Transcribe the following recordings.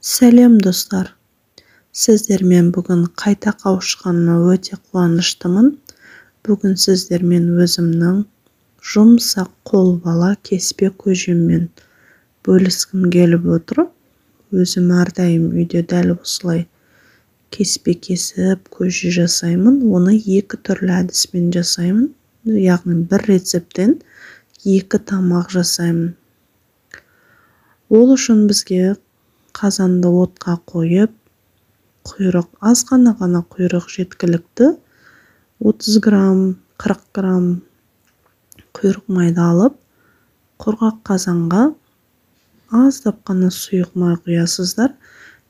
Сәлем, достар! Сіздермен бүгін қайта қауышқаныма өте қуаныштымын. Бүгін сіздермен өзімнің жұмсақ қолбала кеспе көжеммен бөліскім келіп отыр. Өзім әрдайым үйде дәл осылай кеспе кесіп, көже жасаймын. Оны екі түрлі әдіспен жасаймын. Яғни бір рецепттен екі тамақ жасаймын. Ол үшін бізге қазанды отқа қойып, құйрық, аз ғана құйрық жеткілікті. 30 грамм, 40 грамм құйрық майды алып, құрғақ қазанға аздап қана сұйық май құясыздар.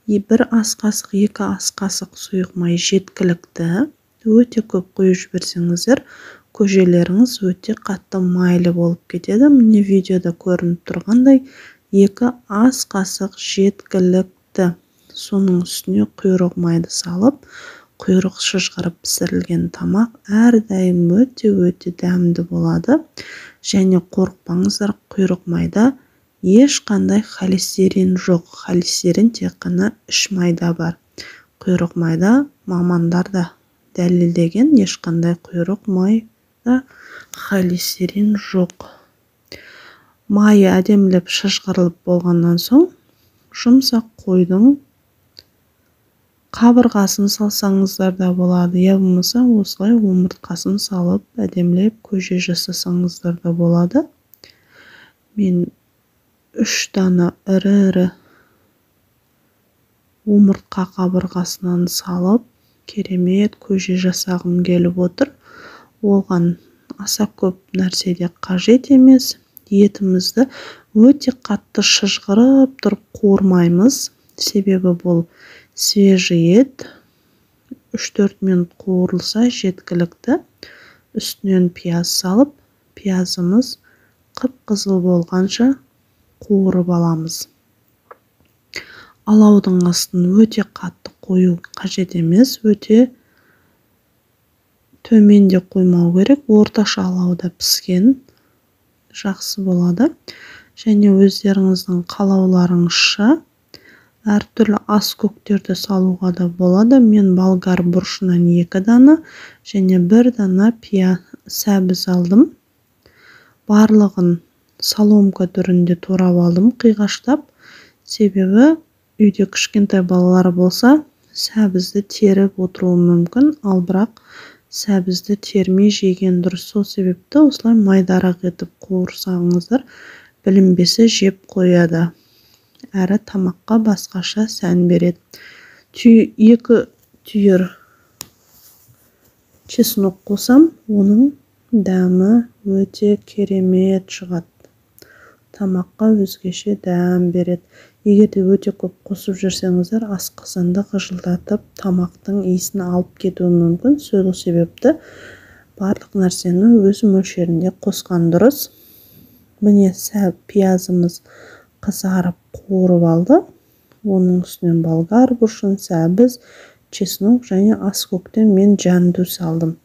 Бір ас қасық, екі ас қасық сұйық май жеткілікті. Өте көп құйып жіберсеңіздер, көжелеріңіз өте қатты майлы болып кетеді. Міне, видеода көрініп тұрғандай, 2 ас қасық жеткілікті. Соның үстіне құйрық майды салып, құйрық шыжғырып пісірілген тамақ әрдайым өте-өте дәмді болады. Және қорықпаңыздар, құйрық майда ешқандай холестерин жоқ. Холестерин тек қана іш майда бар. Құйрық майда мамандар да дәлелдеген, ешқандай құйрық майда холестерин жоқ. Майы әдемілеп шыжғырылып болғаннан соң, жұмсақ қойдың қабырғасын салсаңыздар да болады, я болмаса осылай омыртқасын салып әдемілеп көже жасасаңыздар да болады. Мен 3 дана ірі-ірі омыртқа қабырғасынан салып керемет көже жасағым келіп отыр. Оған аса көп нәрсе де қажет емес. Етімізді өте қатты шыжғырып тұрып қуырмаймыз, себебі бұл свежий ет. 3-4 минут қуырылса жеткілікті. Үстінен пияз салып, пиязымыз қып-қызыл болғанша қуырып аламыз. Алаудың астын өте қатты қою қажет емес, өте төмен де қоймау керек. Орташа алауда піскен жақсы болады. Және өздеріңіздің қалауларыңызша әртүрлі ас көктерді салуға да болады. Мен болгар бұрышынан 2 дана және 1 дана сәбіз алдым. Барлығын соломка түрінде турап алдым, қиғаштап. Себебі үйде кішкентай балалар болса, сәбізді теріп отыруы мүмкін, ал бірақ сәбізді термей жеген дұрыс. Сол себепті осылай майдарақ етіп қуырсаңыздар, білінбесе жеп қояды. Әрі тамаққа басқаша сән береді. 2 түйір чеснок қосам, оның дәмі өте керемет шығады. Тамаққа өзгеше дәм береді. Егер де өте көп қосып жүрсеңіздер, асқазанды ғыжылдатып, тамақтың иісін алып кетуі мүмкін. Сол себепті барлық нәрсені өз мөлшерінде қосқан дұрыс. Міне, пиязымыз қызарып қуырып алды. Оның үстінен болгар бұрышын, сәбіз, чеснок және ас көктен мен жәнду салдым.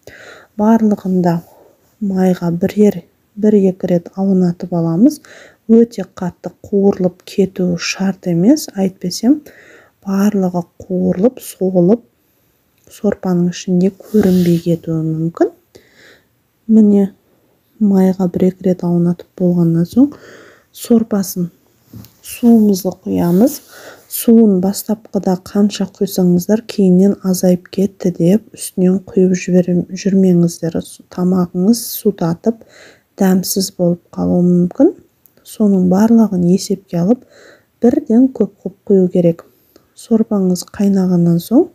Барлығында майға бір-екі рет аунатып аламыз. Өте қатты қуырылып кетуі шарт емес, әйтпесем барлығы қуырылып, соғылып, сорпаның ішінде көрінбей кетуі мүмкін. Міне, майға бір-екі рет аунатып болғаннан соң сорпасын, суымызды құямыз. Суын бастапқыда қанша құйсаңыздар, кейіннен азайып кетті деп үстінен құйып жүрмеңіздер. Тамағыңыз су татып, дәмсіз болып қалуы мүмкін. Соның барлығын есепке алып, бірден көп қып құю керек. Сорпаңыз қайнағаннан соң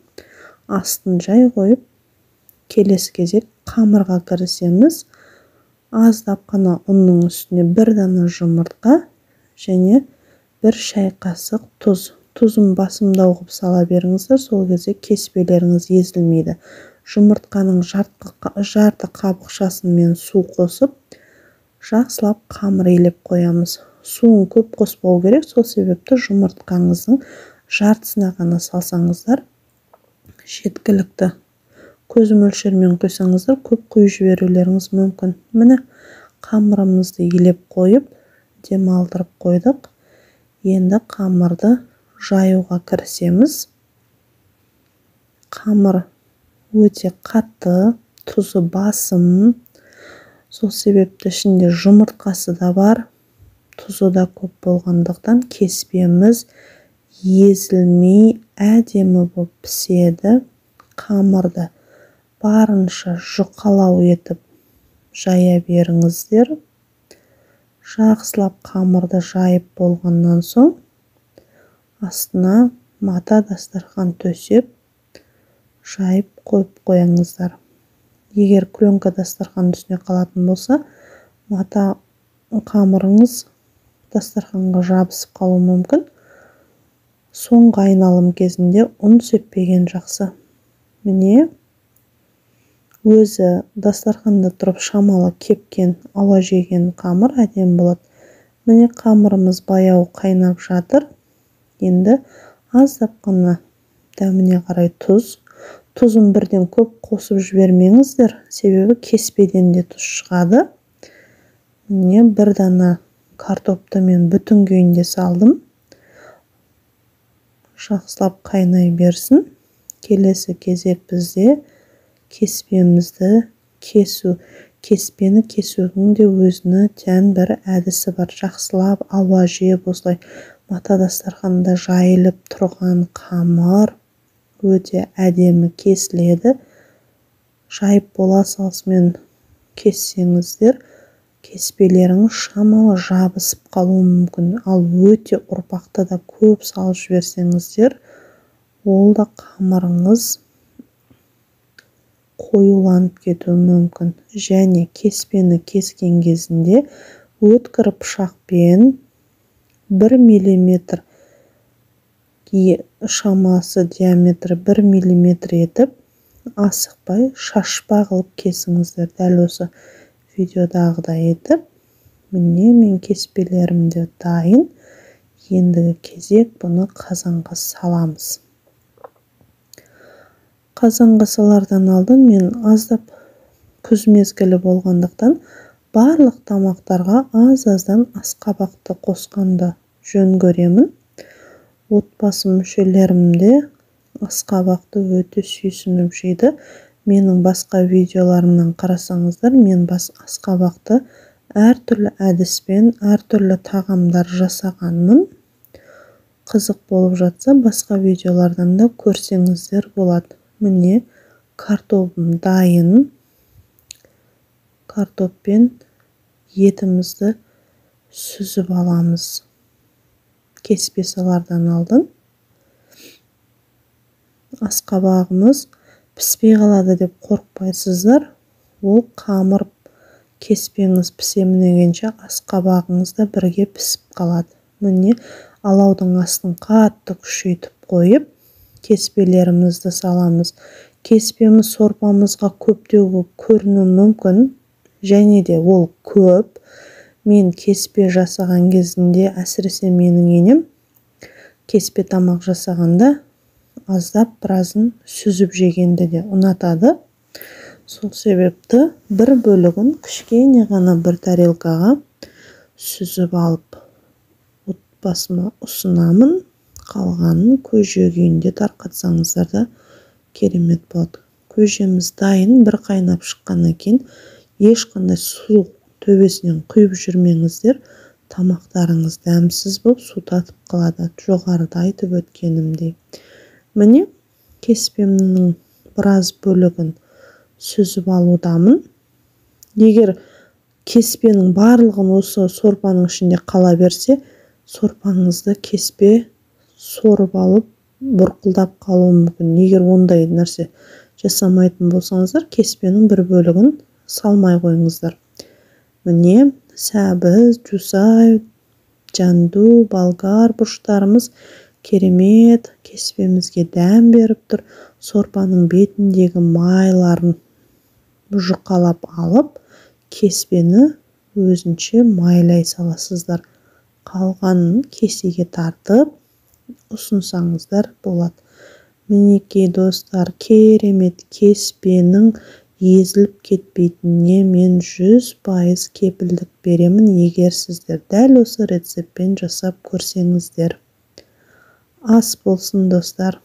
астын жай қойып, келесі кезек қамырға кірісеміз. Аздап қана ұнның үстіне 1 дана жұмыртқа және 1 шай қасық тұз. Тұзын басымдау қып сала беріңіздер, сол кезде кеспелеріңіз езілмейді. Жұмыртқаның жарты қабықшасын мен су қосып, жақсылап қамыр илеп қоямыз. Суын көп қоспау керек, сол себепті жұмыртқаңыздың жартысына ғана салсаңыздар жеткілікті. Көз мөлшермен құйсаңыздар көп құйып жіберулеріңіз мүмкін. Міне, қамырымызды илеп қойып, демалдырып қойдық. Енді қамырды жаюға кірісеміз. Қамыр өте қатты, тұзы басым. Сол себепті ішінде жұмыртқасы да бар, тұзы да көп болғандықтан кеспеміз езілмей әдемі болып піседі. Қамырды барынша жұқалау етіп жая беріңіздер. Жақсылап қамырды жайып болғаннан соң астына мата дастархан төсеп жайып қойып қойыңыздар. Егер пленка дастарханның үстіне қалатын болса, мата қамырыңыз дастарханға жабысып қалуы мүмкін. Соңғы айналым кезінде ұн сеппеген жақсы. Міне, өзі дастарханда тұрып шамалы кепкен, ауа жеген қамыр әдемі болады. Міне, қамырымыз баяу қайнап жатыр. Енді аздап қана дәміне қарай тұз. Тұзын бірден көп қосып жібермеңіздер, себебі кеспеден де тұз шығады. Міне, бір дана картопты мен бүтін күйінде салдым. Жақсылап қайнай берсін. Келесі кезек бізде кеспемізді кесу. Кеспені кесудің де өзіне тән бір әдісі бар. Жақсылап ауа жеп, осылай мата дастарханда жайылып тұрған қамыр өте әдемі кесіледі. Жайып бола салысымен кессеңіздер, кеспелеріңіз шамалы жабысып қалуы мүмкін. Ал өте ұрпақты да көп салып жіберсеңіздер, ол да қамырыңыз қоюланып кетуі мүмкін. Және кеспені кескен кезінде өткір пышақпен 1 миллиметр шамасы, диаметрі 1 миллиметр етіп, асықпай шашпа қылып кесіңіздер. Дәл осы видеодағыдай етіп. Міне, мен кеспелерім де дайын. Ендігі кезек бұны қазанға саламыз. Қазанға салардан алдын мен аздап, күз мезгілі болғандықтан, барлық тамақтарға аз-аздан асқабақты қосқанды жөн көремін. Отбасы мүшелерім де асқабақты өте сүйсініп жейді. Менің басқа видеоларымнан қарасаңыздар, мен бас асқабақты әртүрлі әдіспен, әртүрлі тағамдар жасағанмын. Қызық болып жатса, басқа видеолардан да көрсеңіздер болады. Міне, картопым дайын. Картоппен етімізді сүзіп аламыз. Кеспе салардан алдын асқабағымыз піспей қалады деп қорықпайсыздар. Ол қамыр кеспеңіз пісемін дегенше асқабағыңыз да бірге пісіп қалады. Міне, алаудың астын қатты күшейтіп қойып, кеспелерімізді саламыз. Кеспеміз сорпамызға көптеу болып көрінуі мүмкін, және де ол көп. Мен кеспе жасаған кезінде, әсіресе менің енем кеспе тамақ жасағанда аздап біразын сүзіп жегенді де ұнатады. Сол себепті бір бөлігін кішкене ғана бір тарелкаға сүзіп алып отбасыма ұсынамын. Қалғанын көже күйінде тарқатсаңыздар да керемет болады. Көжеміз дайын, бір қайнап шыққаннан кейін ешқандай су төбесінен құйып жүрмеңіздер, тамақтарыңыз дәмсіз болып су татып қалады. Жоғарыда айтып өткенімдей. Міне, кеспемнің біраз бөлігін сүзіп алудамын. Егер кеспенің барлығын осы сорпаның ішінде қала берсе, сорпаңызды кеспе сорып алып бұрқылдап қалуы мүмкін. Егер ондай нәрсе жасамайтын болсаңыздар, кеспенің бір бөлігін салмай қойыңыздар. Міне, сәбіз, жусай, жанду, болгар бұрыштарымыз керемет кеспемізге дәм беріп тұр. Сорпаның бетіндегі майларын жұқалап алып, кеспені өзінше майлай саласыздар. Қалғанын кесеге тартып ұсынсаңыздар болады. Мінекей достар, керемет кеспенің езіліп кетпейтініне мен 100% кепілдік беремін, егер сіздер дәл осы рецептпен жасап көрсеңіздер. Ас болсын, достар!